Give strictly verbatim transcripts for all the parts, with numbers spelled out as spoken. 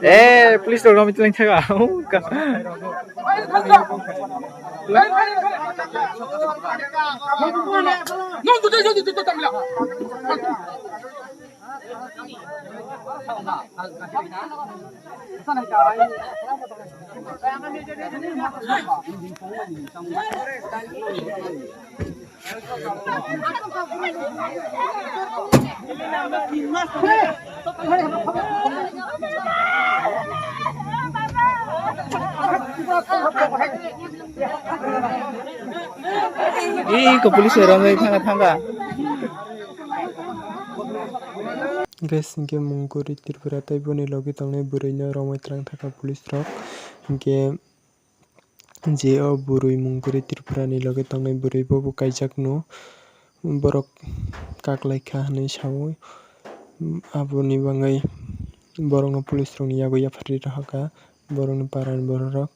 Eh, police rok romwi tlang thaga. Ih, ko police rok romwi thanga thanga. Guys, hinkhe Mungkuri Tripura tei boni logi tongnai bwrwino romwi tlang thaka police rok. Hinkhe je o bwrwi Mungkuri Tripura ni logi tongnai bwrwi bobo kaijak no borok kak lai kha hinwi saui aboni bagwi borok no police rok ni yago yapharwi rohor kha borok ni para ni borok rok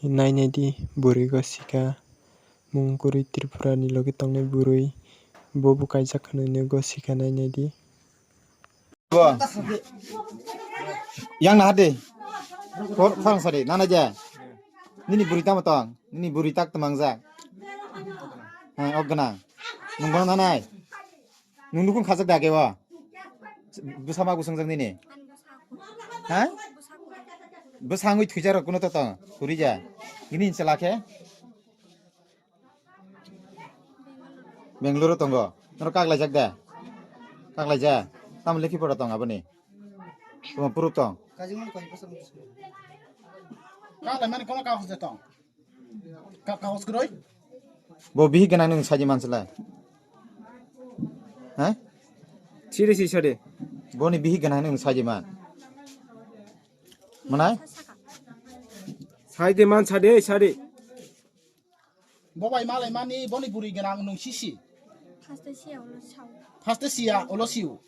nai nai di bwrwi go sika. Mungkuri Tripura ni logi tongnai bwrwi bo bo kaijak hinwi go sika nai nai di. Bo. Yang na hade. Kor phang sari nana ja. Nini bwrwi tamo tong. Nini bwrwi tak tamang jak. Ha, ok gana. Nung bono nanai. Nung nukung khajak da age wa. Bwsa ma bwsang jak nini. Ha? Bwsangwi thwijak rok kuno to tong. Kuri ja. Nini chala khe. Bangalore tongo. Norok kak laijak da? Kak laijak? Tamo lekhi pora tong aboni? Tamo proof tong? Kak laimani kono kagoj de tong? Ka-, kagoj kwrwi? Bo bihik gwnang nwng saji mansla. Ha? Siri si sari. Boni bihik gwnang nwng saji man. Manai? Sari de man sari, sari. Bo bai malai mani boni buri gwnang nung sisi. First siya ulo sao. First siya ulo siu.